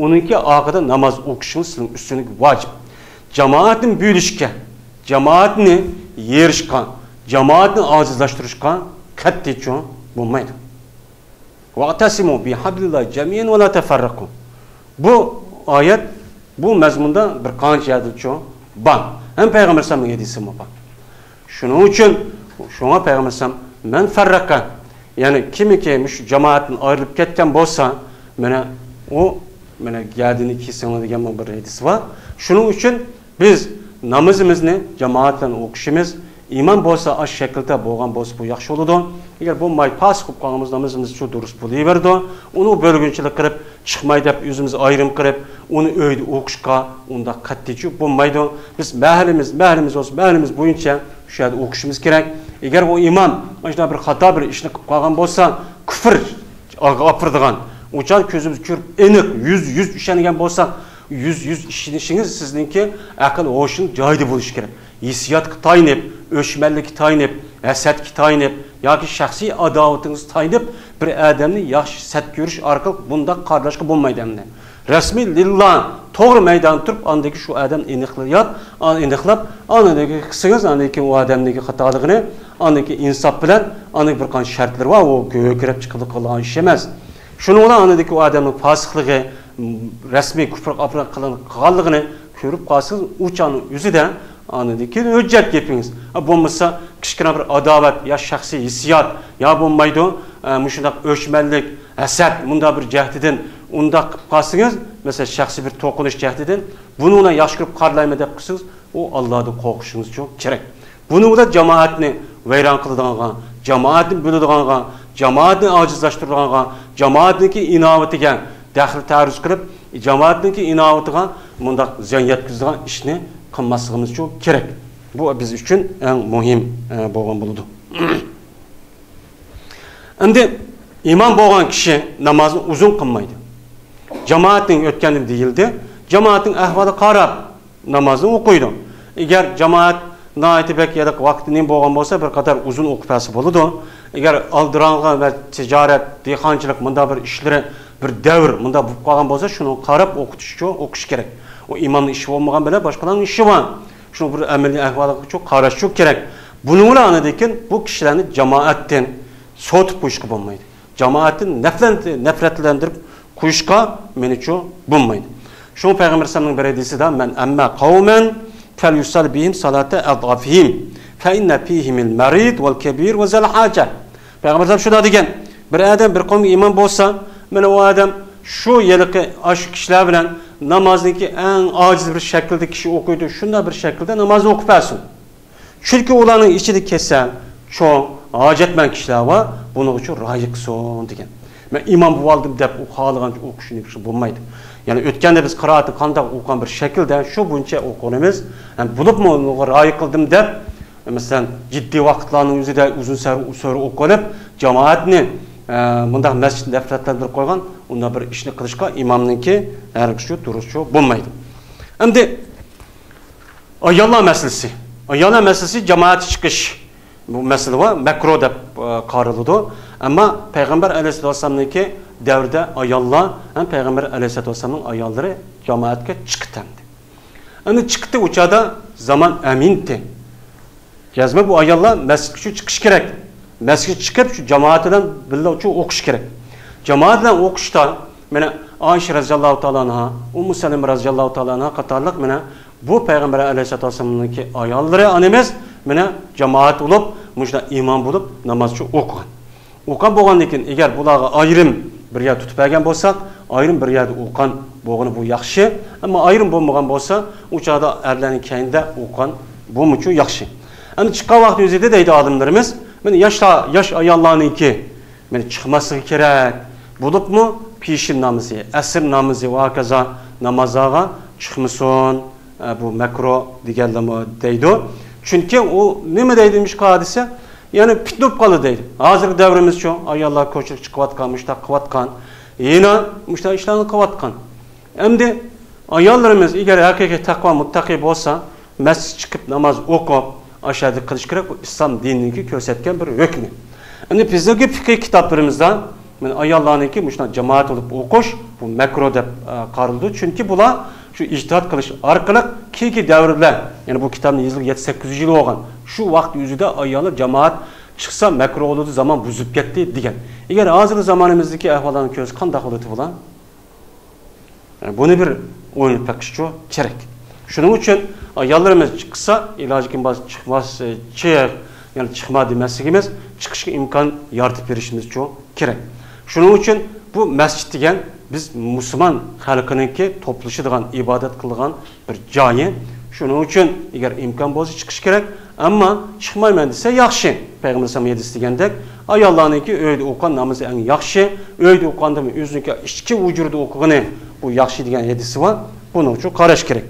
uningki oxirida namoz o'qishingiz sizning ustingizga vojib. Jamoatni bo'lishga, jamoatni yerishga, jamoatni ojizlashtirishga qat'iy bo'lmaydi. Wa'tasimu bihablillahi jami'an va la tafarraqu. Bu oyat bu mazmunda bir qancha yerda bor. Ham payg'ambar sollallohu alayhi vasallam bor. Shuning uchun shunga payg'ambar sallam man farraqa, ya'ni kimiki shu jamoatdan ayrilib ketgan bo'lsa, mana u mana gadini kessin degan bir hadis bor. Shuning uchun biz namozimizni jamoat bilan o'qishimiz, iymon bo'lsa ash shaklda bo'lgan bo'lsa bu yaxshi bo'ladi. Agar bo'lmay pas qilib qolganimiz namozimiz shu durust bo'laverdi. Uni bo'lgunchilik qilib chiqmay deb o'zimiz ayrim qilib, uni uyda o'qishga unda qat'iy bo'lmaydi. Biz mahlimiz bo'lsa, mahlimiz bo'yicha shu yerda o'qishimiz kerak. Agar u imom mana bir xato bir ishni qilib qolgan bo'lsa, kufr olib o'char ko'zimiz ko'rib aniq 100% ishongan bo'lsa, 100% ishonishingiz sizningki aql hoshin joyida bo'lishi kerak. Hissiyotga tayinib, o'chmanlikka tayinib, hasadga tayinib yoki shaxsiy adovatingiz tayinib bir odamni yaxshi sat ko'rish orqali bundaq qarlashga bo'lmaydi endi. Rasmiy lillah to'g'ri maydon turib, andagi shu odam aniqlab, andagi qilsangiz, andagi u odamniki xatoligini, andagi insof bilan, andagi bir qancha shartlar bor, u ko'kirab chiqib qolgan ish emas. Shuni bilan andagi u odamning fosiqligi, rasmiy kufr qilganligini ko'rib qolsangiz, u o'zida andagi hujjat gapingiz. Bo'lmasa kichkina bir adovat yo shaxsiy hissiyot yo bo'lmaydi, shundoq o'chmanlik, hasad bunda bir jahtidan undaq qilib qolsangiz, masalan shaxsiy bir to'qinish jahtidan buni uni yaxshi ko'rib qarlayman deb qilsangiz, u Allohdan qo'rqishingiz uchun kerak. Buni ular jamoatni vayron qiladigan, jamoatni bo'ladigan, jamoatni ojizlashtiradigan, jamoatniki inovatiga daxl ta'ruz qilib, jamoatniki inovatiga bundaq ziyon yetkazadigan ishni qilmasligimiz uchun kerak. Bu biz uchun eng muhim bo'lgan bo'ladi. Endi iymon bo'lgan kishi namozni uzun qilmaydi. Jamoatning o'tgani deyildi. Jamoatning ahvoli qarab namozni o'qiydi. Agar jamoat nihoyat yadaq vaqtining bo'lgan bo'lsa, bir qator uzun o'qib bo'ladi. Agar oldirangan va tijorat, dehqonchilik bunda bir ishlari bir davr bunda bo'lib qolgan bo'lsa, shuni qarab o'qitish uchun o'qish kerak. U imomning ishi bo'lmagan bilan boshqalarning ishi bor. Shuni bir amaliy ahvoliga uchun qarash kerak. Buni bilan lekin bu kishilarni jamoatdan sotib qo'yishga bo'lmaydi. Jamoatdan nafratlantirib qo'yishga menimcha bo'lmaydi. Shu payg'ambar sollallohu bir hadisida man amma qawman falyusal bihim salata adafihim fa inna fihimul marid wal kabir va zal haja. Payg'ambar sollallohu shunday degan: bir odam bir qavmga iymon bo'lsa, mana u odam shu yilqi shu kishilar bilan namozniki eng ojiz bir shaklda kishi o'qiydi, shunday bir shaklda namozni o'qib bersin. Chunki ularning ichida kasal, cho'ng, hojatmand kishilar bor, buning uchun rioya qilsin degan. Men imom bo'ldim deb u xohlagan o'qishini bo'lmaydi. Ya'ni o'tganda biz qiroatni qanday o'qigan bir shaklda shu bo'yicha o'qimiz, ham bo'libmi rioya qildim deb, masalan, jiddiy vaqtlarning o'zida uzun sura o'qilib, jamoatni bundaq masjid nafratlantirib qo'ygan, unda bir ishni qilishga imomninki hargiz durust bo'lmaydi. Endi ayollar masalasi. Ayollar masalasi jamoat chiqish bu masala var, makro deb qaraladi. Ammo payg'ambar alayhissalatu vassalamniki davrida ayollar ham payg'ambar alayhissalatu vassalamning ayollari jamoatga chiqdi. Endi chiqdi uchada zaman amindi. Jazma bu ayollar masjidga chiqish kerak. Masjidga chiqib shu jamoat bilan birga o'qish kerak. Jamoat bilan o'qishda mana Oysha roziyallohu taolo anha, Ummu Salama roziyallohu taolo anha qatorliq mana bu payg'ambar alayhissalatu vassalamniki ayollari onamiz mana jamoat bo'lib, mushla iymon bo'lib namozchi o'qigan. O'qigan bo'lgandan keyin agar bularga ayrim bir yer tutib bergan bo'lsak, ayrim bir yerda o'qigan bo'lgani bu yaxshi, ammo ayrim bo'lmagan bo'lsa, u chog'da erlarning keynida o'qigan bu uchun yaxshi. Endi chiqqan vaqt o'zida deydi olimlarimiz, mana yosh ayollarningki mana chiqmasligi kerak. Bo'libmi peshin namozi, asr namozi va hokazo namozlarga chiqmasin, bu makro deganlarmi deydi. Chunki u nima deydi desa, ya'ni fitna bo'lib qoldi deydi. Hozirgi davrimiz shu ayollar ko'chirib chiqayotgan, mushtaq qilayotgan, yana mushtaq ishlarni qilayotgan. Endi ayollarimiz agar haqiqiy taqvo muttaqi bo'lsa, masjid chiqib namoz o'qib, aşağıda qilish kerak. Bu İslam dininiki ko'rsatgan bir hukmi. Endi bizdagi fiqh kitoblarimizda mana ayollarniki mushuna jamoat bo'lib o'qish bu makruh deb qaraldi. Chunki bular shu ijtihod qilish orqali keyingi davrlar, ya'ni bu kitobni yozilgan 7-800 yil bo'lgan. Shu vaqt yuzida ayollar jamoat chiqsa makruh bo'ladi, zamon buzib ketdi degan. Agar hozirgi zamonimizdagi ahvollarni ko'z qanday bo'ladi bular? Yani buni bir o'ylab boqish kerak. Shuning uchun ayollarimiz chiqsa, iloji kim bo'lsa chiqmas, chiq, ya'ni chiqma demasligimiz, chiqishga imkon yaratib berishimiz kerak. Shuning uchun bu masjid degan biz musulmon xalqiniki to'plashadigan, ibodat qilgan bir joyi. Shuning uchun agar imkon bo'lsa chiqish kerak, ammo chiqmayman desa yaxshi. Payg'ambar sollallohu alayhi vasallam degandek, ayollarniki uyda o'qigan namozi eng yaxshi, uyda o'qiganda o'ziniki ichki vujudida o'qigani bu yaxshi degan hadisi bor. Buning uchun qarash kerak.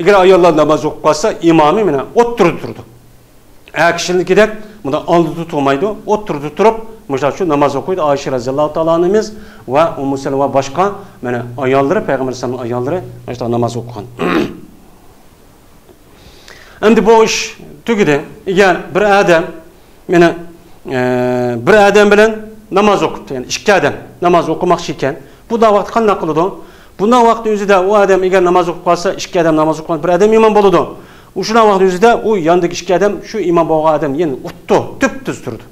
Agar ayollar namoz o'qib qolsa, imomi mana o'ttirib turdi. Kishinikidek bunda oldida turmaydi, o'ttirdi turib, misol uchun namoz o'qiydi. Oysha roziyallohu taolo anhamiz va Ummu Salama va boshqa mana ayollari, payg'ambar sollallohu alayhi vasallam ayollari mana shu namoz o'qigan. Endi bu ish tugadi. Agar bir odam mana bir odam bilan namoz o'qibdi, ya'ni ikki odam namoz o'qimoqchi ekan, bu da vaqt qanday qiladi? Bundan vaqt o'zida u odam agar namoz o'qib qolsa, ikki odam namoz o'qigan bir odam imom bo'ladi. O'sha vaqt o'zida u yonidagi ikki odam shu imom bo'lgan odam yana utdi, tub-tuz turdi.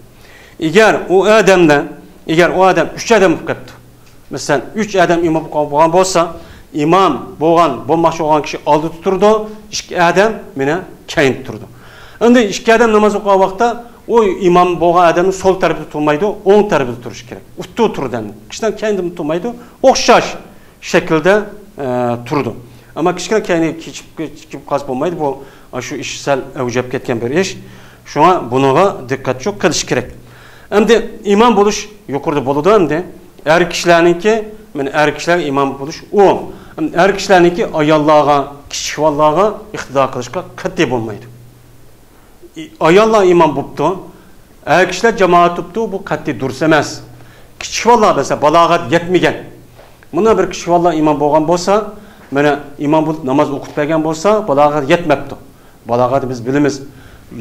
Agar u odamdan, agar u odam 3 odam bo'lib ketdi. Masalan, 3 odam imom bo'lgan bo'lsa, imom bo'lgan, bo'lmoqchi bo'lgan kishi oldida turdi, 2 odam mana keyin turdi. Endi 2 odam namoz o'qigan vaqtda u imom bo'lgan odamning so'l tarafida turmaydi, o'ng tarafida turishi kerak. Utdi turdi endi. Kishidan keyin turmaydi, o'xshash shaklda turdi. Ammo kichkina keyni kechib qolsa bo'lmaydi. Bu shu ish sal avjab ketgan bir ish. Shunga buniga diqqat cho'q qilish kerak. Endi imom bo'lish yuqorida bo'ladi endi. Er kishilarniki, mana er kishilar imom bo'lish u. Er kishilarniki ayollarga, kichik bolalarga iqtido qilishga qat'iy bo'lmaydi. Ayollar imom bo'pti, er kishilar jamoat bo'pti, bu qat'iy durust emas. Kichik bolalar desa balog'at yetmagan. Buna bir kichik bolalar imom bo'lgan bo'lsa, mana imom bo'lib namoz o'qib bergan bo'lsa, balog'at yetmabdi. Balog'at biz bilamiz.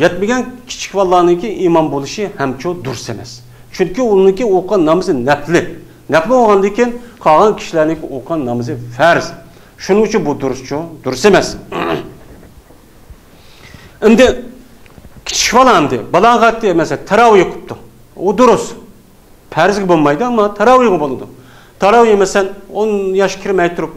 Yetmagan kichik bolalarniki imom bo'lishi hamcho durust emas. Chunki uniki o'qigan namozi nafli. Nafli bo'lgandan keyin qolgan kishilarniki o'qigan namozi farz. Shuning uchun bu durustchu, durust emas. Endi kichik bola endi balog'atli masalan taroveh o'qibdi. U durust. Farzga bo'lmaydi, ammo taroveh bo'ladi. Taroveh masalan 10 yosh kirmay turib,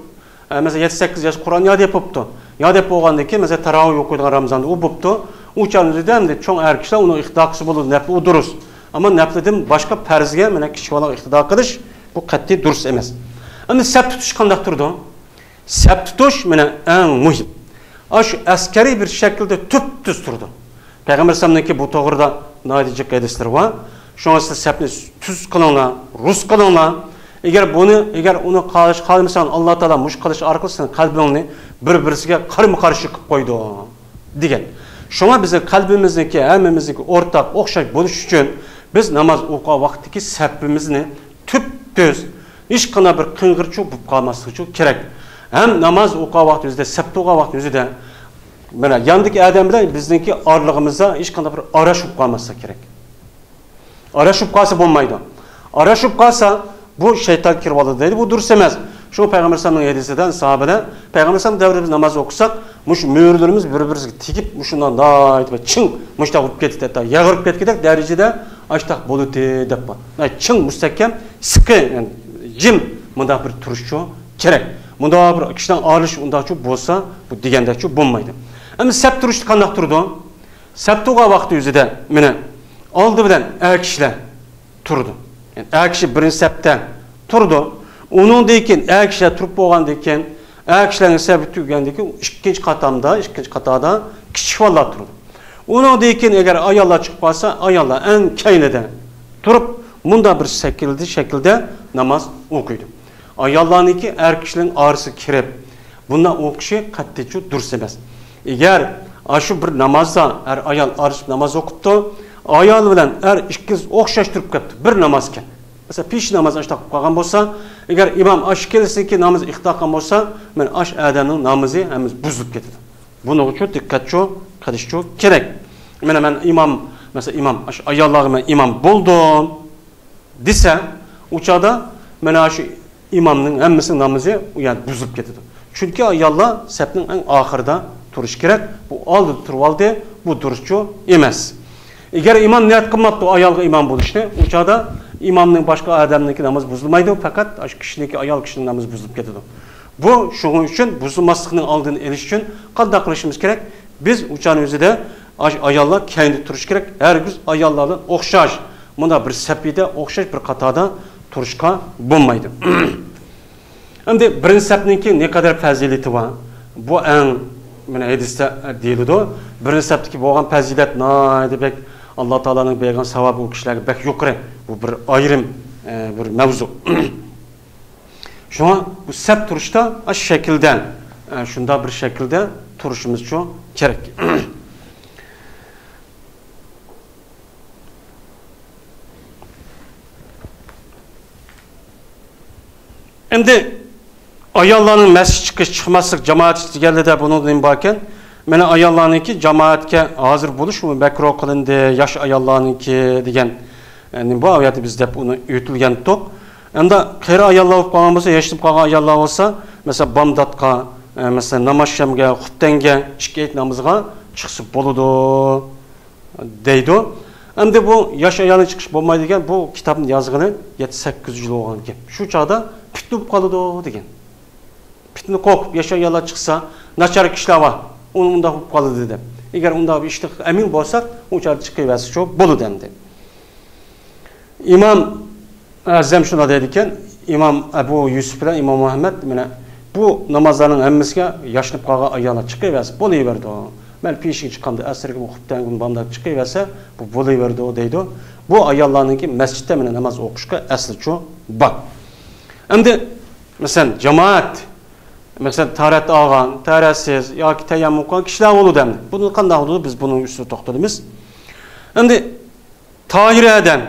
masalan 7-8 yosh Qur'on yod yapibdi. Yod yapib bo'lgandan keyin masalan taroveh o'qiydigan Ramazonda u bo'pti. U chog'da endi cho'ng er kishilar uni iqtido qilsa bo'ladi, nafli u durust. Ammo naflidan boshqa farzga mana kichik bolaga iqtido qilish bu qat'iy durust emas. Endi sap tutish qanday turdi? Sap tutish mana eng muhim. Shu askariy bir shaklda tub-tuz turdi. Payg'ambar sollallohu bu to'g'rida nojiq hadislar bor. Shunga sapni tuz qilinglar, rus qilinglar. Agar buni, agar uni qilish qilmasan, Alloh taolo mush qilish orqali sening qalbingni bir-birisiga qarama-qarshi qilib qo'ydi degan. Shunga biz qalbimizniki, hammamizniki o'rtaq, o'xshash bo'lish uchun biz namoz o'qigan vaqtdagi sapimizni tub-tuz, hech qanday bir qing'irchuv bo'lib qolmasligi uchun kerak. Ham namoz o'qigan vaqt o'zida, sap o'qigan vaqt o'zida mana yondagi odam bilan bizniki orlig'imizda hech qanday bir arashib qolmasa kerak. Arashib qolsa bo'lmaydi. Arashib qolsa bu shayton kirib oladi deydi. Bu durust emas. Shu payg'ambar sollallohu alayhi vasallam hadisidan sahobalar payg'ambar sollallohu davrida biz namoz o'qisak, mush mo'rilarimiz bir-birisiga tegib, mushundan doim ching mushtaq bo'lib ketdi, hatto yag'irib ketgidek darajada ashtaq bo'ladi deb bor. Ching mustahkam, siqi, ya'ni jim bunda bir turishchi kerak. Bunda bir kishidan olish undaqchi bo'lsa, bu degandakchi bo'lmaydi. Endi sap turishni qanday turdi? Sap turgan vaqti yuzida mana oldi bilan er kishilar turdi. Yani er kishi birinchi sapda turdi. Undan keyin er kishilar turib bo'lgandan keyin, er kishilarning sapi tugagandan keyin ikkinchi qatorda, ikkinchi qatorda kichik bolalar turdi. Undan keyin agar ayollar chiqib qolsa, ayollar eng keynida turib, bunda bir shaklda namoz o'qiydi. Ayollarniki er kishilarning orasiga kirib, bundan o'qishi qat'iy durust emas. Agar shu bir namozda er ayol orasida namoz o'qibdi, ayol bilan er ikkisi o'xshash turib ketdi, bir namozga. Masalan, pesh namozni ashta qilib qolgan bo'lsa, agar imom ash kelsinki namoz iqtido qilgan bo'lsa, mana ash odamning namozi hammasi buzilib ketadi. Buning uchun diqqatchi qilish kerak. Mana men imom, masalan imom ayollarga men imom bo'ldim desa, u chog'da mana shu imomning hammasining namozi yani buzilib ketadi. Chunki ayollar safning eng oxirida turish kerak. Bu oldida turib oldi, bu durustchu emas. Agar imom niyat qilmabdi ayolga imom bo'lishni, u chog'da imomning boshqa odamniki namoz buzilmaydi, faqat shu kishiniki, ayol kishining namozi buzilib ketadi. Bu shuning uchun buzilmaslikning oldini olish uchun qanday qilishimiz kerak? Biz uchani o'zida ayollar kendi turish kerak. Hargiz ayollardan o'xshash, bunda bir safida o'xshash bir qatorda turishga bo'lmaydi. Endi birinchi safniki ne qadar fazilati bor? Bu eng mana hadisda deyiladi. Birinchi safdagi bo'lgan fazilat bek Alloh taoloning bergan savobi u kishilarga bek yuqori. Bu bir ayrim bir mavzu. Shunga bu saf turishda ash shaklda, shunda bir shaklda turishimiz uchun kerak. Endi ayollarning masjid chiqish chiqmaslik jamoat deganlarda buni nima bor ekan? Mana ayollarniki jamoatga hozir bo'lish makruh qilindi, yosh ayollarniki degan nima bu oyatda biz deb uni o'tilgan to'q. Endi qari ayollar bo'lib qolgan bo'lsa, yashib qolgan ayollar bo'lsa, masalan bomdodga, masalan namozshamga, xuftanga, ikki ayt namoziga chiqsa bo'ladi deydi. Endi bu yosh ayolning chiqish bo'lmaydi degan bu kitobni yozgani 7-8 yil bo'lgan gap. Shu chog'da fitna bo'lib qoladi degan. Fitna qo'rqib yosh ayollar chiqsa, nachar kishilar bor, uni undaq bo'lib qoladi deb. Agar undaq bir ishda amin bo'lsak, u chog'da chiqaversa shu bo'ladi endi. İmom Azam shuna deydi ekan, İmom Abu Yusuf bilan İmom Muhammad mana bu namozlarning hammasiga yashinib qolgan ayollar chiqaversa bo'laverdi. Mana peshinga chiqqanda asrga xubdan bomdod chiqaversa bu bo'laverdi deydi. Bu ayollarningki masjidda mana namoz o'qishga asli bor. Endi masalan jamoat, masalan tarat olgan, taratsiz yoki tayammum qilgan kishilar bo'ladi endi. Buni qanday bo'ladi? Biz buning ustida to'xtalamiz. Endi toyir odam,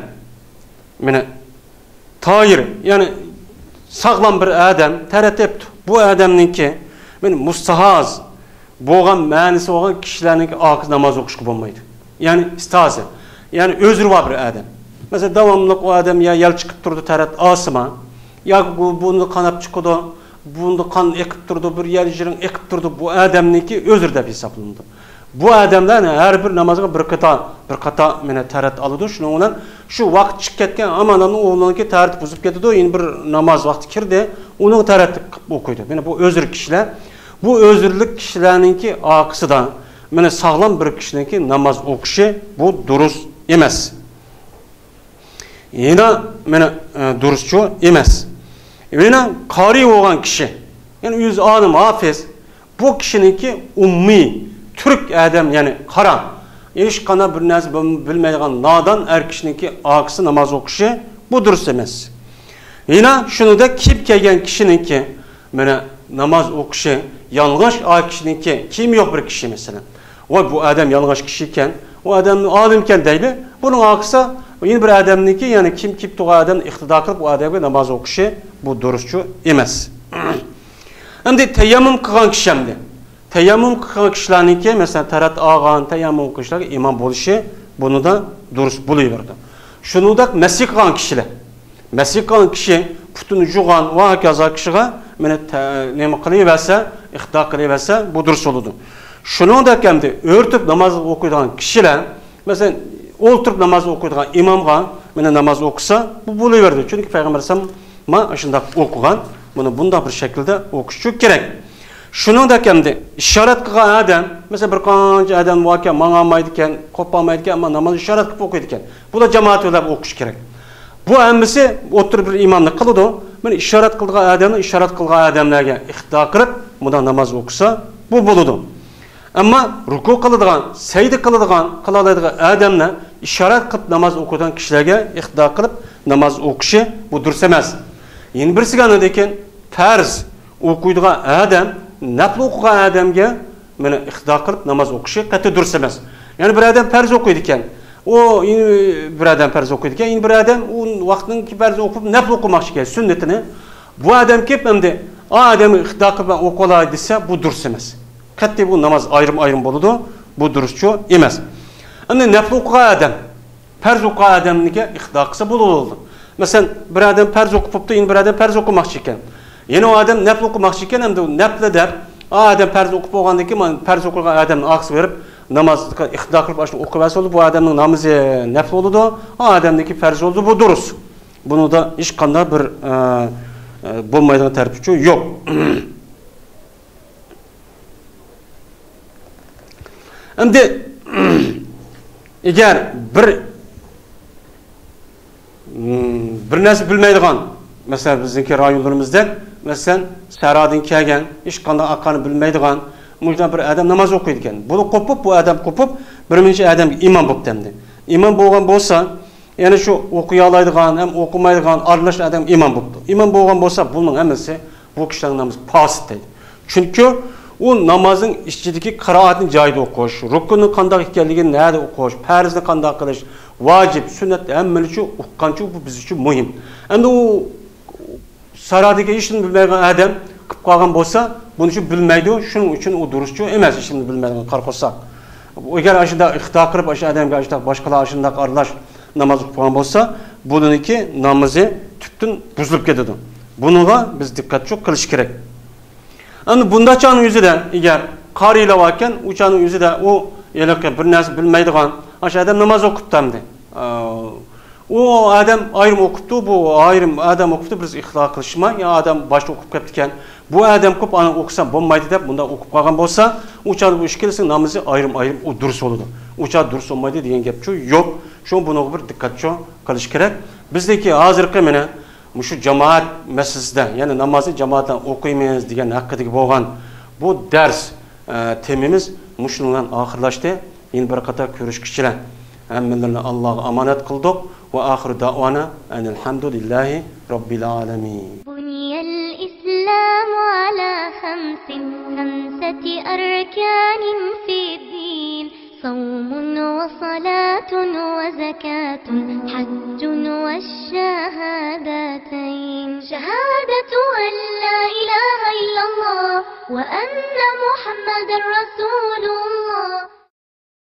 mana toyir, ya'ni sog'lom bir odam tarat debdi. Bu odamningki mana mustahaz bo'lgan ma'nisi bo'lgan kishilarningki oqiz namoz o'qishga bo'lmaydi. Ya'ni istozi, ya'ni o'zri bor bir odam. Masalan davomli u odam ya yel chiqib turdi tarat olsima, yoki buni qanab chiqdi, buni qon eqib turdi, bir yer jiring eqib turdi, bu odamniki o'zr deb hisoblanadi. Bu odamlar har bir namozga bir qator mana tarat oladi. Shuning bilan shu vaqt chiqib ketgan amanning o'g'liniki tarat buzib ketadi, endi bir namoz vaqti kirdi, uni tarat qilib o'qiydi. Mana bu o'zr kishilar, bu o'zrlik kishilarninki oqisidan mana sog'lom bir kishiniki namoz o'qishi bu durust emas. Yana mana durustchu emas. Yana qori bo'lgan kishi, ya'ni o'zi olim, hofiz, bu kishiniki ummiy turk odam, ya'ni qara, hech qanday bir narsa bilmaydigan nodon er kishiniki oqisi namoz o'qishi bu durust emas. Yana shunida kiyib kelgan kishiniki mana namoz o'qishi yalang'och kishiniki kiyimi yo'q bir kishi masalan. Voy bu odam yalang'och kishi ekan, u odam olim ekan deydi. Buning oqisi yana bir odamniki, ya'ni kim kiyib turgan odam iqtido qilib u odamga namoz o'qishi bu durustchu emas. Endi tayammum qilgan kishi endi. Tayammum qilgan kishilarniki masalan tarat olgan, tayammum qilishlarga imom bo'lishi buni da durust bo'laverdi. Shuningdek masih qilgan kishilar, masih qilgan kishi putini yug'an va hokazo kishiga mana nima qilaversa, iqtido qilaversa bu durust bo'ladi. Shuningdek endi o'rtib namoz o'qiydigan kishilar, masalan o'ltirib namoz o'qiydigan imomga mana namoz o'qisa bu bo'laverdi. Chunki payg'ambar alayhisalom shundoq o'qigan, buni bundoq bir shaklda o'qish kerak. Shuningdek endi ishorat qilgan odam, masalan bir qancha odam bor ekan, mangolmaydi ekan, qo'polmaydi ekan, ammo namozni ishorat qilib o'qiydi ekan. Bu da jamoat bilan o'qish kerak. Bu hammasi o'tirib bir imomni qiladi. Mana ishorat qilgan odamni ishorat qilgan odamlarga iqtido qilib, bundan namoz o'qisa bu bo'ladi. Ammo ruku qiladigan, sajda qiladigan, qila oladigan odamni ishorat qilib namoz o'qiydigan kishilarga iqtido qilib namoz o'qishi bu durust emas. Yana birsiga lekin farz o'qiydigan odam nafl o'qigan odamga mana iqtido qilib namoz o'qishi qat'iy durust emas. Ya'ni bir odam farz o'qiydi ekan, u bir odam farz o'qiydi ekan, yana bir odam u vaqtning farz o'qib nafl o'qimoqchi ekan sunnatini. Bu odam kelib endi odamga iqtido qilib o'qilay desa bu durust emas. Qat'iy bu namoz ayrim-ayrim bo'ladi, bu durustchu emas. Endi nafl o'qigan odam, farz o'qigan odamniki ixtido qilsa bo'ladi. Masalan, bir odam farz o'qib bo'pti, endi bir odam farz o'qimoqchi ekan. Yana u odam nafl o'qimoqchi ekan, endi nafli deb, odam farz o'qib bo'lgandan keyin mana farz o'qigan odamni oqsi berib, namozga ixtido qilib shuni o'qib olsa bo'ldi, bu odamning namozi nafl bo'ladi, odamniki farz bo'ldi, bu durust. Buni da hech qanday bir bo'lmaydigan tarafi yo'q. Endi agar bir narsa bilmaydigan, masalan bizniki rayonlarimizda, masalan saradan kelgan, hech qanday aqani bilmaydigan mujdan bir odam namoz o'qiydi ekan. Buni qo'pib, bu odam qo'pib, bir muncha odamga imom bo'libdi endi. Imom bo'lgan bo'lsa, ya'ni shu o'qiy oladigan ham o'qimaydigan aralash odam imom bo'libdi. Imom bo'lgan bo'lsa, buning hammasi bu kishining namozi fasid deydi. Chunki u namozning ichidagi qiroatni joyida o'qish, ruknni qanday ekanligini nerda o'qish, farzni qanday qilish, vojib, sunnat hammasi uchun uqqanchu bu biz uchun muhim. Endi u saradagi ishni bilmaydigan odam qilib qolgan bo'lsa, buni uchun bilmaydi, shuning uchun u durustchu emas, ishni bilmaydigan qarqosak. Agar shunda ixtiyo qilib, o'sha odamga shunda boshqalar shunday aralash namoz o'qib qolgan bo'lsa, buniki namozi tubdan buzilib ketadi. Bunga biz diqqatchi qilish kerak. Endi bundachani yuzida agar qariylar ekan, uchaning yuzida u yiliqi bir narsa bilmaydigan o'sha odam namoz o'qibdi endi. U odam ayrim o'qibdi, bu ayrim odam o'qibdi, biz ixtiyo qilishmay, yo odam boshqa o'qib ketdi ekan. Bu odam ko'p ana o'qisa bo'lmaydi deb bunda o'qib qolgan bo'lsa, uchani bu ikkilasining namozi ayrim-ayrim u durust bo'ladi. Ucha durust bo'lmaydi degan gapchu yo'q. Shu buni bir diqqatchi qilish kerak. Bizdagi hozirgi mana shu jamoat masalasida, ya'ni namozni jamoatdan o'qiymiz degan haqidagi bo'lgan bu dars temimiz mushundan oxirlashdi. Yana bir qator ko'rishguncha hammalarini Allohga omonat qildik. Va oxiru da'vana alhamdulillahi robbil alamin. الإسلام على خمس، خمسة أركان في الدين، صوم وصلاة وزكاة، حج والشهادتين، شهادة أن لا إله إلا الله وأن محمد رسول الله.